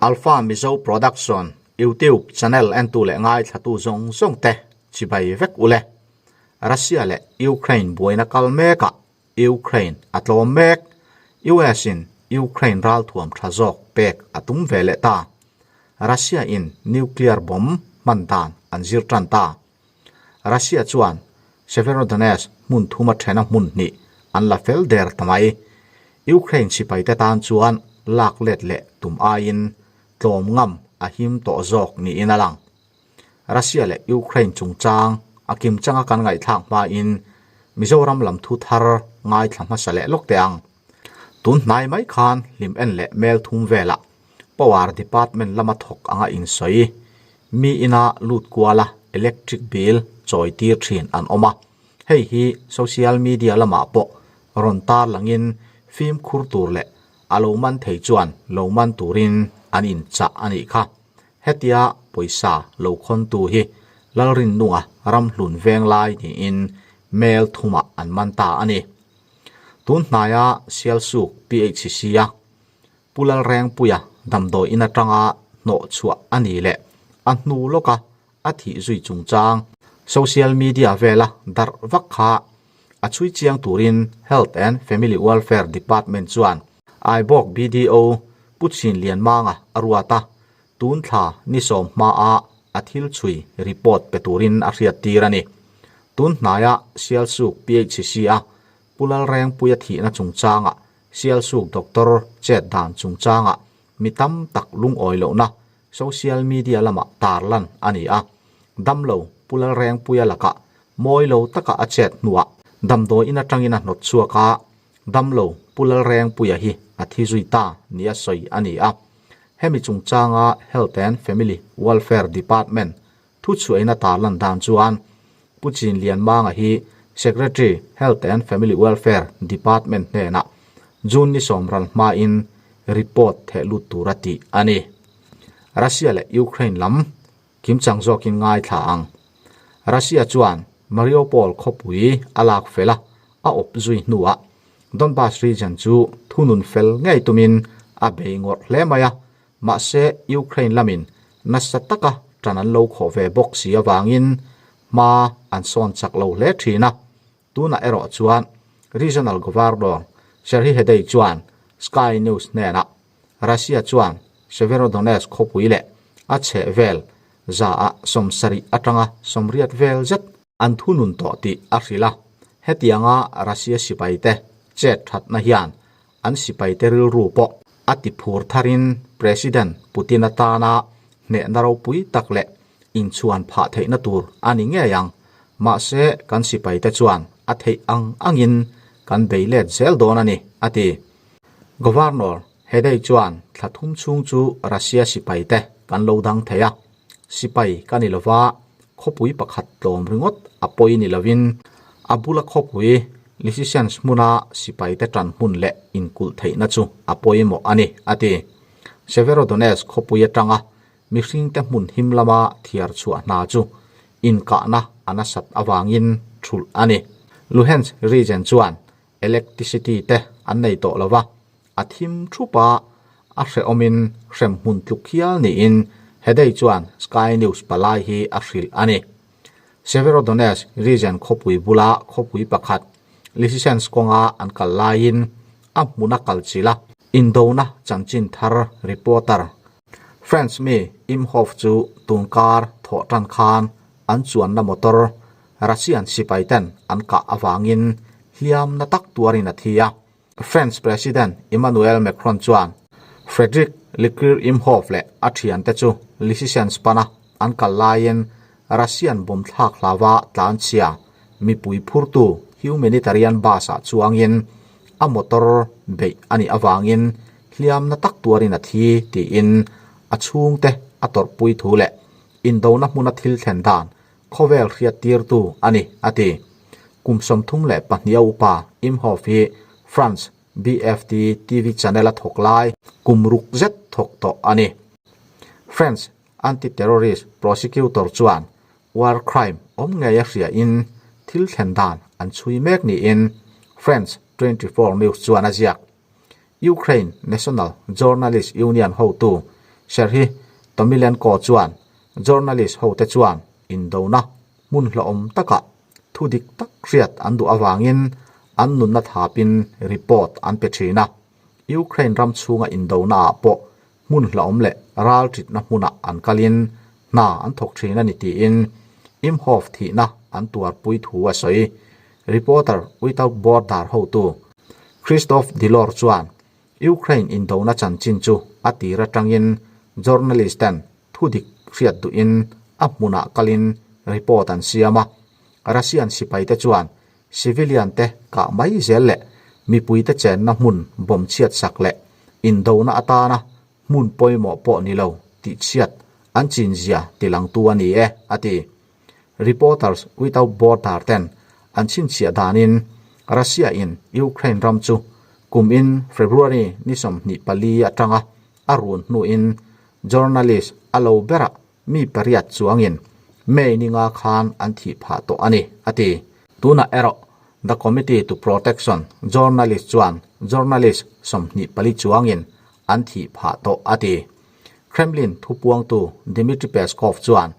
Alpha Mizo Production YouTube channel entu leh ngaithlatu zawng zawng te chibai vek ule. Russia leh Ukraine buaina kal mekah Ukraine a tlawm mek. US in Ukraine ralthuam tha zawk pek a tum ve leh ta. Russia in nuclear bomb hman dan an zir tan ta. Russia chuan Severodonetsk hmun thuma thena hmun hnih an la fel der ta mai. Ukraine sipaite tan chuan lak let leh tum aiin tlawm ngam a him tawh zawk niin a lang. Russia leh Ukraine chungchang a kimchanga kan ngaihthlak hmain Mizoram lam thu thar ngaithla hmasa leh lawk teh ang. Tun hnai mai khan hlim en leh mel thum velah Power Department lama thawk anga insawi mi ina lut kuala electric bill chawi tir thin an awm a. Hei hi social media lamah pawh rawn tar langin fimkhur tur leh a lo man thei chuan lo man turin an inchah a nih kha. Hetia pawisa lo khawntu hi Lalrinnunga ramhlun veng lai niin mail thumah an man ta a ni. Tun hnaia Sialsuk PHC-a Pu Lalrengpuia damdawi in atanga hnawh chhuah a ni leh a hnu lawka a thih zui chungchang social media vela darh vak kha a chhui chiang turin Health and Family Welfare Department chuan Aibawk BDO Pu Chinlianmanga a ruat a, tun thla ni sawm hmaa a thil chhui report pe turin a hriat tir a ni. Tun hnaia Sialsuk PHC-a Pu Lalrengpuia thihna chungchangah Sialsuk doctor chet dan chungchangah mi tam tak lungawi lohna social media lamah tarlan a ni a. Damlo Pu Lalrengpuia lakah mawi lo taka a chet hnuah damdawi in atangin a hnawt chhuak a, damlo Pu Lalrengpuia hi a thi zui ta nia sawi a ni a. Hemi chungchanga Health and Family Welfare Department Thuchhuahina tarlan dan chuan Pu Chinlianmanga hi Secretary, Health and Family Welfare Department hnenah June ni sawmral hmain report theh lut tura tih a ni. Russia leh Ukraine lam kimchang zawkin ngaithla ang. Russia chuan Mariupol khawpui a lak fel a, a awp zui hnuah Donbas region chu thunun fel ngei tumin a bei ngawrh hle mai a, Mahse, Ukraine lamin nasa taka ṭan an lo khawh ve bawk si avangin hma an sawn chak lo hle ṭhin a. Tunah erawh chuan Regional Governor Serhiy Hedey chuan Sky News hnenah Russia chuan Severodonetsk khawpui leh a chhehvel zaah 70 atanga 80 vel zet an thunun tawh tih a hrilh a. Hetianga Russia sipaite chet thatna hian An sipaite rilru pawh a ti phur tharin President Putin atana hnehna ropui tak leh inchhuan phah theihna tur a ni ngei ang. Mahse, kan sipaite chuan a theih ang angin kan bei let zel dawn a ni, a ti. Governor Hedey chuan thla thum chhung chu Russia sipaite kan lo dang thei a, sipai ka ni lova, khawpui pakhat tlawm ringawt a pawi ni lovin a bula khawpui Lysychansk hmuna sipaite tan hmun leh inkulh theihna chu a pawimawh a ni, a ti. Severodonetsk khawpui atanga mihringte hmun him lama thiar chhuah hna chu inkahna a nasat avangin thulh a ni. Luhansk region chuan electricity te an nei tawh lova, a thim thup a, a hrehawmin hremhmun tluk hial niin Hedey chuan Sky News palai hi a hrilh a ni. Severodonetsk region khawpui bula khawpui pakhat Lysychansk kawnga an kal laiin a hmuna kal chilh a, indona chanchin thar reporter French mi Imhoff chu tunkar thawh tan khan an chuanna motor Russian sipai ten an kah avangin hliam na tak tuarin a thi a. French President Emmanuel Macron chuan Frederic Leclerc Imhoff leh a thiante chu Lysychansk pana an kal laiin Russian bomb thlak hlauva tlanchhia mipui phurtu humanitarian bus-ah chuangin a motor beih a nih avangin hliamna tak tuarin a thi tiin a chhungte a tawrhpui thu leh indona hmuna thil thlen dan khawvel hriat tirtu a ni, a ti. Kum 32 a upa Imhoff hi France BFT TV channel a thawk lai kum ruk zet thawk tawh a ni. France anti-terrorist prosecutor chuan war crime awm ngei a hria in thil thlen dan an chhui mek niin France 24 News chuan a ziak. Ukraine National Journalist Union hotu Serhiy Tomilenko chuan journalist hote chuan indona hmun hlawhawm takah thu dik tak hriat an duh avangin an nunna thapin report an pe thin a. Ukraine ram chhunga indona ah pawh hmun hlawhawm leh ral ṭitna hmunah an kalin hna an thawk ṭhin a ni tiin Imhoff thihna an tuarpui thu a sawi. Reporter Without Border hotu Christophe Delors chuan Ukraine indona chanchin chu a tir aṭangin journalist ten thu dik hriat duhin a hmunah kalin report an siam a, Russian sipaite chuan civilian te kah mai zel leh mipuite chenna hmun bomb chhiat sak leh indona atana hmun pawimawh pawh ni lo tih chhiat an chinzia tilangtu a ni e, a ti. Reporters Without Border ten an chhinchhiah danin Russia in Ukraine ram chu kum in February ni 24 atanga a run hnuin journalist a lo berah mi pariat chuangin May ni nga khan an thih phah tawh a ni, a ti. Tunah erawh The Committee to Protection Journalist chuan journalist 24 chuangin an thih phah tawh a ti. Kremlin thupuangtu Dmitry Peskov chuan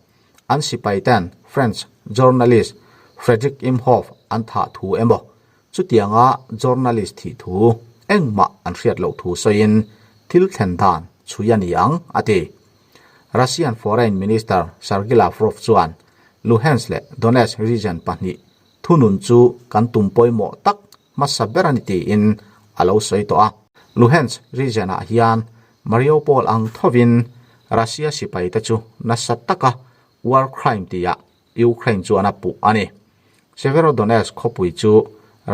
an sipai ten French journalist Frederic Imhoff an thah thu emaw chutianga journalist thih thu engmah an hriat loh thu sawiin thil thlen dan chhui a ni ang, a ti. Russian Foreign Minister Sergei Lavrov chuan Luhansk leh Donetsk region pahnih thunun chu kan tum pawimawh tak hmasa ber a ni tiin a lo sawi tawh a. Luhansk region-ah hian Mariupol ang thovin Russia sipaite chu nasa taka war crime tia Ukraine chuan a puh a ni. Severodonetsk khawpui chu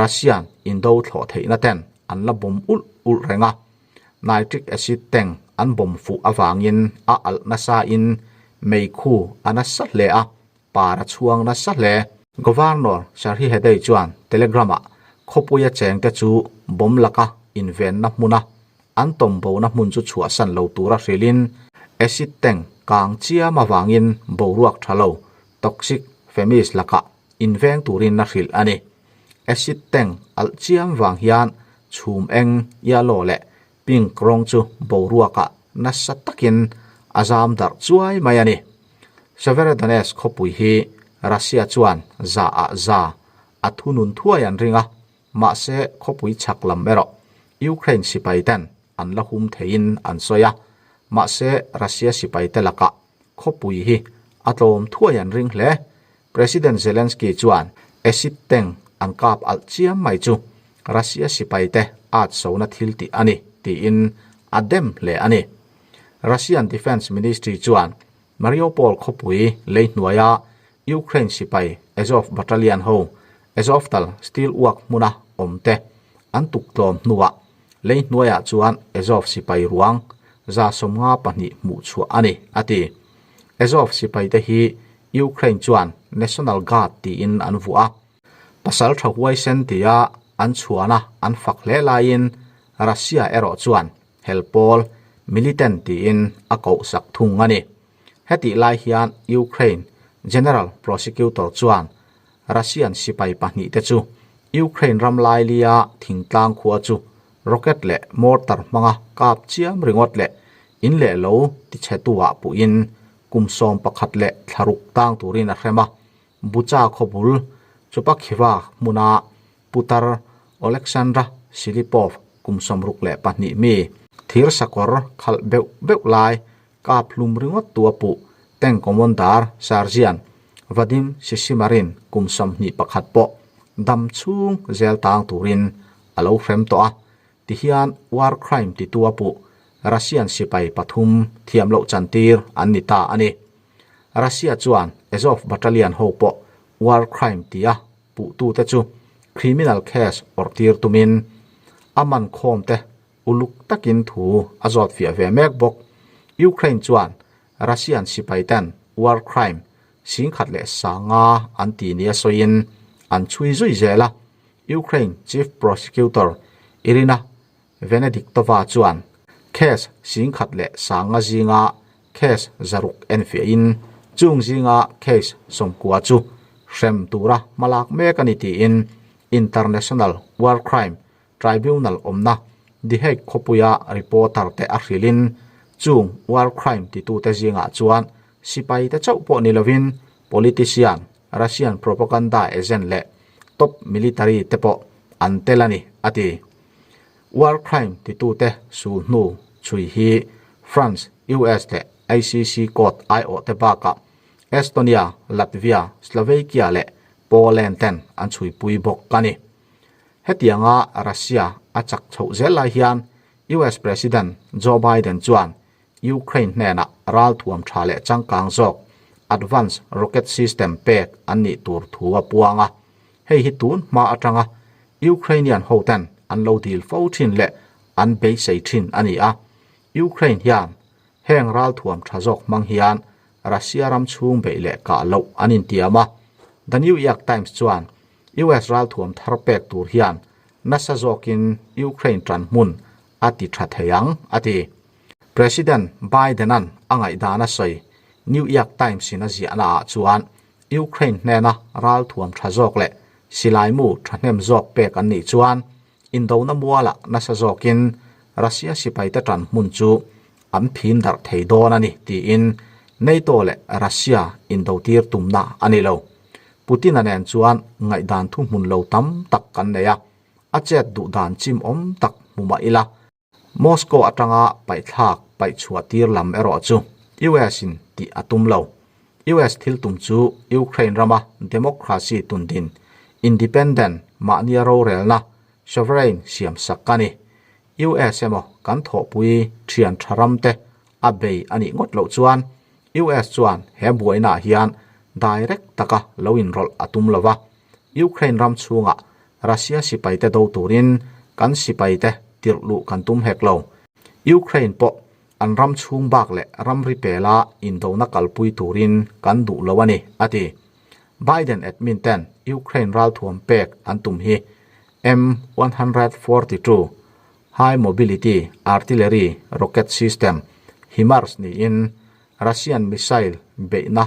Russian indo thlawh theihna ten an la bawm ulh ulh reng a, nitric acid tank an bawm fuh avangin a alh nasa in meikhu a nasa hle a, par a chhuang nasa hle. Governor Serhiy Haidai chuan Telegram-ah khawpuia chengte chu bawm laka invenna hmuna an tawmbona hmun chu chhuahsan lo tura hrilhin acid tank kang chiam avangin boruak tha lo, toxic fumes lakah inveng turin a hrilh a ni. Acid tank alh chiam vang hian chhum eng, yellow leh pink rawng chu boruakah nasa takin a zam darh chuai mai a ni. Severodonetsk khawpui hi Russia chuan za ah za a thunun thuai an ring a, mahse khawpui chhak lam erawh Ukraine sipai ten an la hum theiin an sawi a, mahse Russia sipai te lakah khawpui hi a tlawm thuai an ring hle. President Zelensky chuan acid tank an kap alh chiam mai chu Russia sipai te at sona thil tih a ni tiin a dem hle a ni. Russian Defence Ministry chuan Mariupol khawpui lei hnuaia Ukraine sipai Azov Battalion ho Azovtal steel uak hmuna awm te an tuk tlawm hnuah lei hnuaiah chuan Azov sipai ruang 52 hmuh chhuah a ni, a ti. Azov sipai te hi Ukraine chuan National Guard tiin an vuah a. Pasal tha huaisen tia an chhuana an fak hle laiin Russia erawh chuan helpawl militant tiin a kohsak thung a ni. Hetih lai hian Ukraine General Prosecutor chuan Russian sipai pahnih te chu Ukraine ram lailia thingtlang khua chu rocket leh mortar hmanga kap chiam ringawt leh in leh lo tichhetuah puhin kum 11 leh thlaruk tang turin a hrem a. Bucha khawbul Chupakhiva hmuna Putar Oleksandr Silipov kum 62 mi thir sakawr khalh beuh beuh lai kap hlum ringawt tua puh tank commander Sergeant Vadim Shishimarin kum 21 pawh dam chhung zel tang turin a lo hrem tawh a, tihian war crime titua puh Russian sipai pathum thiam loh chantir an ni ta a ni. Russia chuan Azov Battalion ho pawh war crime tia puhtute chu criminal case awrhtir tumin a man khawm te uluk takin thu a zawt fiah ve mek bawk. Ukraine chuan Russian sipai ten war crime 10,500 an ti nia sawiin an chhui zui zel a. Ukraine Chief Prosecutor Irina Venediktova chuan case 10,500 zinga case 600 enfiahin chung zinga case 90 chu hrem tura hmalak mek a ni tiin International War Crime Tribunal awmna The Hague khawpuia reporter te a hrilhin Chung war crime titute zingah chuan sipai te chauh pawh ni lovin politician, Russian propaganda agent leh top military te pawh an tel a ni, a ti. War crime titute sulhnu chhui hi France, US leh ICC court aiawhte bakah Estonia, Latvia, Slovakia leh Poland ten an chhuipui bawk a ni. Hetianga Russia a chak chhoh zel lai hian US President Joe Biden chuan Ukraine hnenah ralthuam tha leh changkang zawk advance rocket system pek an nih tur thu a puang a. Hei hi tun hma atanga Ukrainian hoten an lo dil fo thin leh an beisei thin a ni a. Ukraine hian heng ralthuam tha zawk hmang hian Russia ram chhung beih leh kah loh an intiam a. The New York Times chuan US ralthuam thar pek tur hian nasa zawkin Ukraine tan hmun a ti tha thei ang, a ti. President Biden-a'n a ngaihdan a sawi New York Times-in a ziahna ah chuan Ukraine hnena ralthuam tha zawk leh silaimu thahnem zawk pek an nih chuan indona mualah nasa zawkin Russia sipaite tan hmun chu an phin darh thei dawn a ni tiin NATO leh Russia indotir tumna a ni lo. Putin-a nen chuan ngaihdan thuhmun lo tam tak kan nei a, a chet duh dan chim awm tak hmu mah ila, Moscow atanga paihthlak paih chhuah tir lam erawh chu US-in tih a tum lo. US thil tum chu Ukraine rama democracy tundin, independent mahnia rorelna, sovereign siam sak a ni. US emaw kan thawhpui thian tha ram te a bei a nih ngawt loh chuan US chuan he buainaah hian direct taka lo inrawlh a tum lo va, Ukraine ram chhungah Russia sipaite do turin kan sipaite tirh luh kan tum hek lo. Ukraine pawh an ram chhung bak leh ramri pela indona kalpui turin kan duh lo a ni, a ti. Biden admin ten Ukraine ralthuam pek an tum hi M142 High Mobility Artillery Rocket System, HIMARS niin Russian missile beihna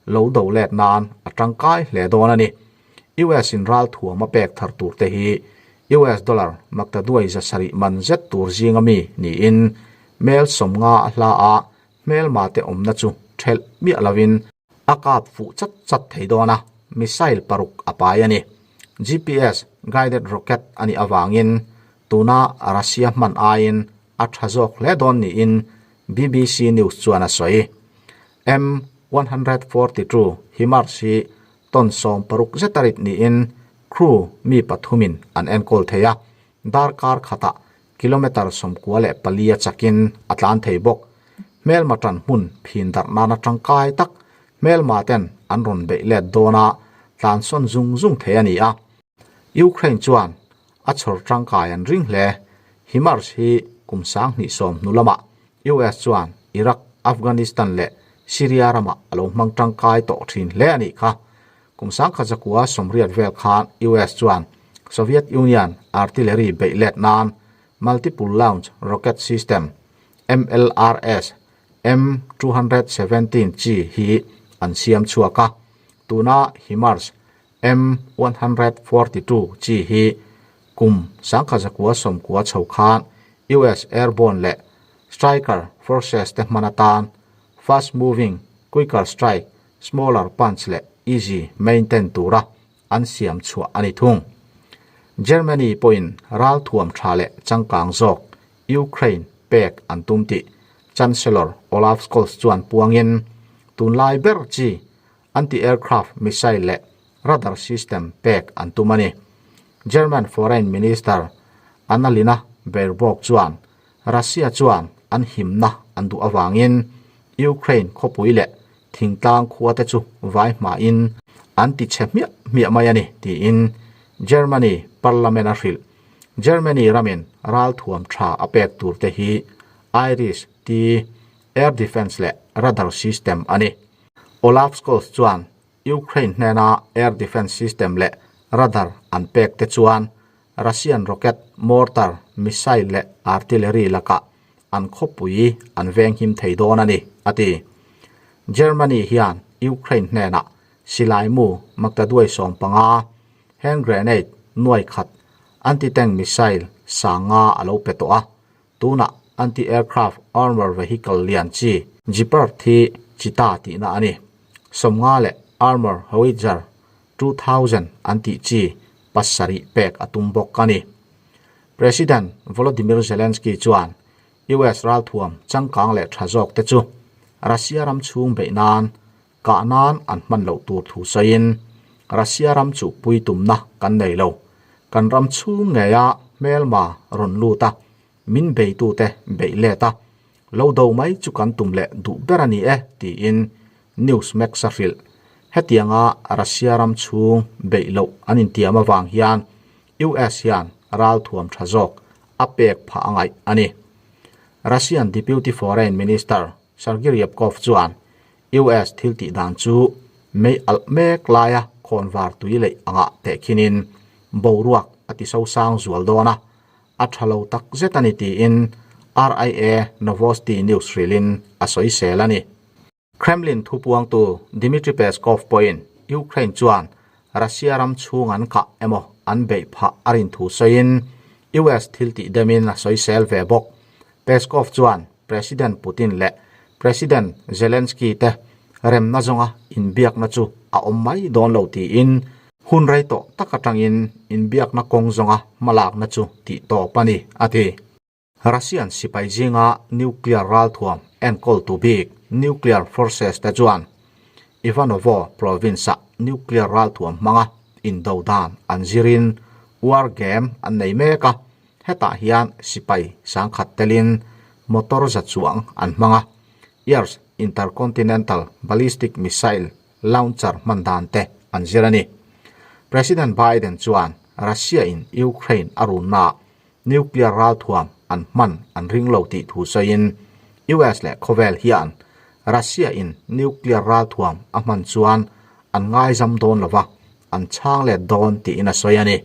lo do let nan a tangkai hle dawn a ni. US in ralthuam a pek thar tur te hi US dollar maktaduai 700 man zet tur zinga mi niin mel 50 a hla a hmelma te awmna chu thelh miah lovin a kap fuh chat chat thei dawn a, missile paruk a pai a ni. GPS guided rocket a nih avangin tuna Russia hman aiin a tha zawk hle dawn niin BBC News chuan a sawi. M142 HIMARS hi ton 60 zet a rit niin crew mi pathumin an enkawl thei a, darkar khatah kilometre 94 a chakin a tlan thei bawk. Hmelma tan hmun phin darh nana tangkai tak hmelma ten an rawn beih let dawn a, tlansawn zung zung thei a ni a. Ukraine chuan a chhawr tangkai an ring hle. HIMARS hi kum 2010 hnu lamah US chuan Iraq, Afghanistan leh Syria ramah a lo hmang tangkai tawh thin hle a nih kha. Kum 1980 vel khan US chuan Soviet Union artillery beih let nan Multiple Launch Rocket System, MLRS, M217 chi hi an siam chhuak a, tuna HIMARS M142 chi hi kum 1990 chho khan US Airborne leh Striker Forces te hman atan Fast Moving, Quicker Strike, Smaller Punch leh Easy Maintain tura an siam chhuah a ni thung. Germany pawhin ralthuam tha leh changkang zawk Ukraine pek an tum tih Chancellor Olaf Scholz chuan puangin tunlai ber chi anti-aircraft missile leh radar system pek an tum a ni. German Foreign Minister Annalena Baerbock chuan Russia chuan an himna an duh avangin Ukraine khawpui leh thingtlang khua te chu vai hmain an ti chhe hmiah hmiah mai a ni tiin Germany parliament a hrilh. Germany ramin ralthuam tha a pek tur te hi Iris-T air defence leh radar system a ni. Olaf Scholz chuan Ukraine hnena air defence system leh radar an pek te chuan Russian rocket, mortar, missile leh artillery lakah an khawpui an venghim thei dawn a ni, a ti. Germany hian Ukraine hnenah silaimu maktaduai 15, hand grenade 1000, anti-tank missile 5000 a lo pe tawh a, tunah Anti-aircraft armour vehicle lian chi Gepard hi Cheetah tihna a ni. 50 leh armour howitzer 2000 an tih chi pasarih pek a tum bawk a ni. President Volodymyr Zelensky chuan US ralthuam changkang leh tha zawk te chu Russia ram chhung beih nan kah nan an hman loh tur thu sawiin, Russia ram chu pui tumna kan nei lo. Kan ram chhung ngeia hmelma rawn lut a, min beitute beih let a, lo do mai chu kan tum leh duh ber a ni e, tiin Newsmax a hrilh. Hetianga Russia ram chhung beih loh an intiam avang hian US hian ralthuam tha zawk a pek phah a ngaih a ni. Russian Deputy Foreign Minister Sergei Ryabkov chuan US thil tih dan chu mei alh mek laia khawnvar tui leih angah tehkhinin boruak a ti sosang zual dawn a, a tha lo tak zet a ni tiin RIA Novosti news hrilhin a sawisel a ni. Kremlin thupuangtu Dmitry Peskov pawhin Ukraine chuan Russia ram chhung an kah emaw an beih phah a rin thu sawiin US thil tih demin a sawisel ve bawk. Peskov chuan President Putin leh President Zelensky te remna zawnga inbiakna chu a awm mai dawn lo tiin hun rei tawh tak atangin inbiakna kawng zawnga hmalakna chu tih tawp a ni, a ti. Russian sipai zinga nuclear ralthuam enkawltu bik Nuclear Forces te chuan Ivanovo province-ah nuclear ralthuam hmanga indo dan an zirin war game an nei mek a, hetah hian sipai sangkhat telin motor za chuang an hmang a, Yars intercontinental ballistic missile launcher hman dan te an zir a ni. President Biden chuan Russia-in Ukraine a runnaah Nuclear ralthuam an hman an ring lo tih thu sawiin US leh khawvel hian Russia in nuclear ralthuam a hman chuan an ngaizam dawn lova, an chhang let dawn tiin a sawi a ni.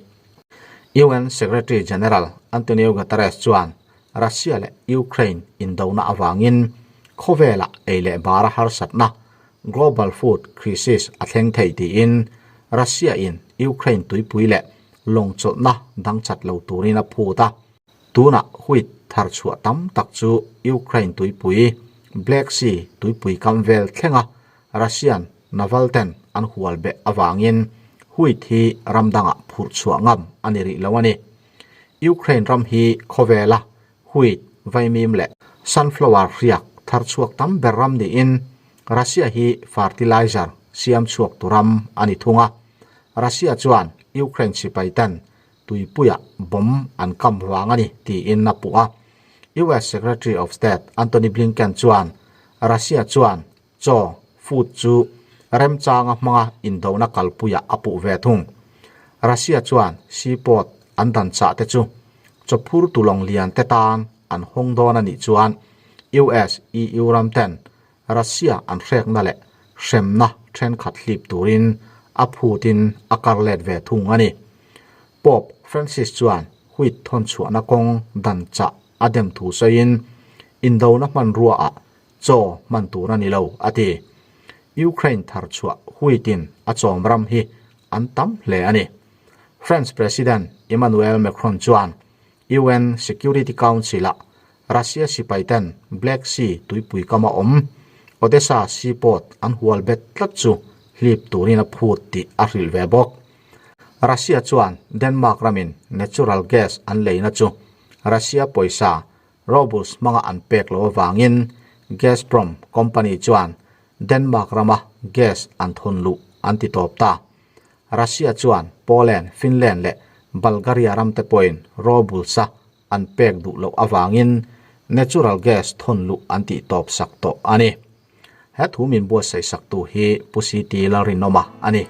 UN Secretary General Antonio Guterres chuan Russia leh Ukraine indona avangin khawvelah ei leh bara harsatna, global food crisis, a thleng thei tiin Russia in Ukraine tuipui leh lawng chawlhna dang chat lo turin a phut a. Tunah wheat thar chhuah tam tak chu Ukraine tuipui, Black Sea tuipui kam vel thlenga Russian naval ten an hual beh avangin wheat hi ram dangah phurh chhuah ngam a ni rih lo a ni. Ukraine ram hi khawvela wheat, vaimim leh sunflower hriak thar chhuak tam ber ram niin Russia hi fertilizer siam chhuak tu ram a ni thung a. Russia chuan Ukraine sipai ten tuipuiah bomb an kam vang a ni tiin a puh a. US Secretary of State Antony Blinken chuan Russia chuan chaw, food, chu remchanga hmanga indona kalpuiah a puh ve thung. Russia chuan seaport an dan chah te chu chawphur tulawng lian te tan an hawng dawn a nih chuan US, EU ram ten Russia an hrekna leh hremna thenkhat hlip turin a phutin a kar let ve thung a ni. Pope Francis chuan wheat thawn chhuahna kawng dan chah a dem thu sawiin, Indona hmanruaah chaw hman tur a ni lo, a ti. Ukraine thar chhuah wheat-in a chawm ram hi an tam hle a ni. French President Emmanuel Macron chuan UN Security Council-ah Russia sipaiten Black Sea tuipui kama awm Odessa seaport an hual bet tlat chu hlip turin a phut tih a hrilh ve bawk. Russia chuan Denmark ramin natural gas an leina chu Russia pawisa roubles hmanga an pek loh avangin Gazprom company chuan Denmark rama gas an thawn luh an ti tawp ta. Russia chuan Poland, Finland leh Bulgaria ramte pawhin roubles-a an pek duh loh avangin natural gas thawn luh an tih tawp sak tawh a ni. He thu min buatsaih saktu hi Pu CT Lalrinawma a ni.